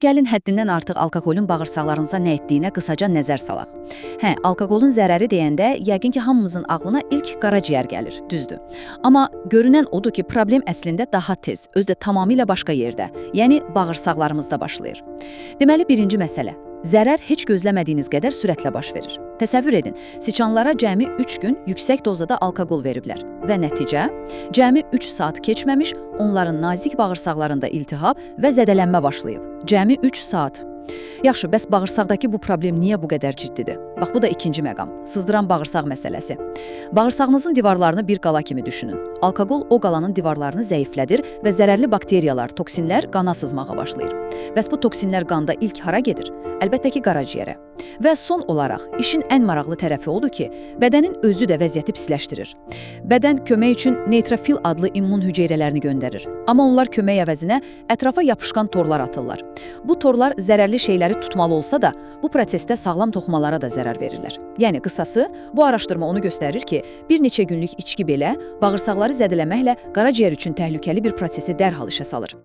Gəlin həddindən artıq alkoqolun bağırsaqlarınıza nə etdiyinə qısaca nəzər salaq. Hə, alkoqolun zərəri deyəndə yəqin ki hamımızın ağlına ilk qaraciyər gəlir, düzdür. Amma görünən odur ki, problem əslində daha tez, özü də tamamilə başqa yerdə, yəni bağırsaqlarımızda başlayır. Deməli, birinci məsələ. Zərər heç gözləmədiyiniz qədər sürətlə baş verir. Təsəvvür edin, siçanlara cəmi 3 gün yüksək dozada alkoqol veriblər və nəticə cəmi 3 saat keçməmiş onların nazik bağırsaqlarında iltihab və zədələnmə başlayıb. Cəmi 3 saat. Yaxşı, bəs bağırsaqdakı bu problem niyə bu qədər ciddidir? Bax, bu da ikinci məqam. Sızdıran bağırsaq məsələsi. Bağırsağınızın divarlarını bir qala kimi düşünün. Alkoqol o qalanın divarlarını zəiflədir və zərərli bakteriyalar, toksinlər qana sızmağa başlayır. Bəs bu toksinlər qanda ilk hara gedir? Əlbəttə ki, qaraciyərə. Və son olaraq işin ən maraqlı tərəfi odur ki, bədənin özü də vəziyyəti pisləşdirir. Bədən kömək üçün neytrofil adlı immun hüceyrələrini göndərir. Amma onlar kömək əvəzinə ətrafa yapışqan torlar atırlar. Bu torlar zərərli şeyləri tutmalı olsa da, bu prosesdə sağlam toxumalara da zərər verirlər. Yəni qısası, bu araşdırma onu göstərir ki, bir neçə günlük içki belə bağırsaqları zədələməklə qaraciyər üçün təhlükəli bir prosesi dərhal işə salır.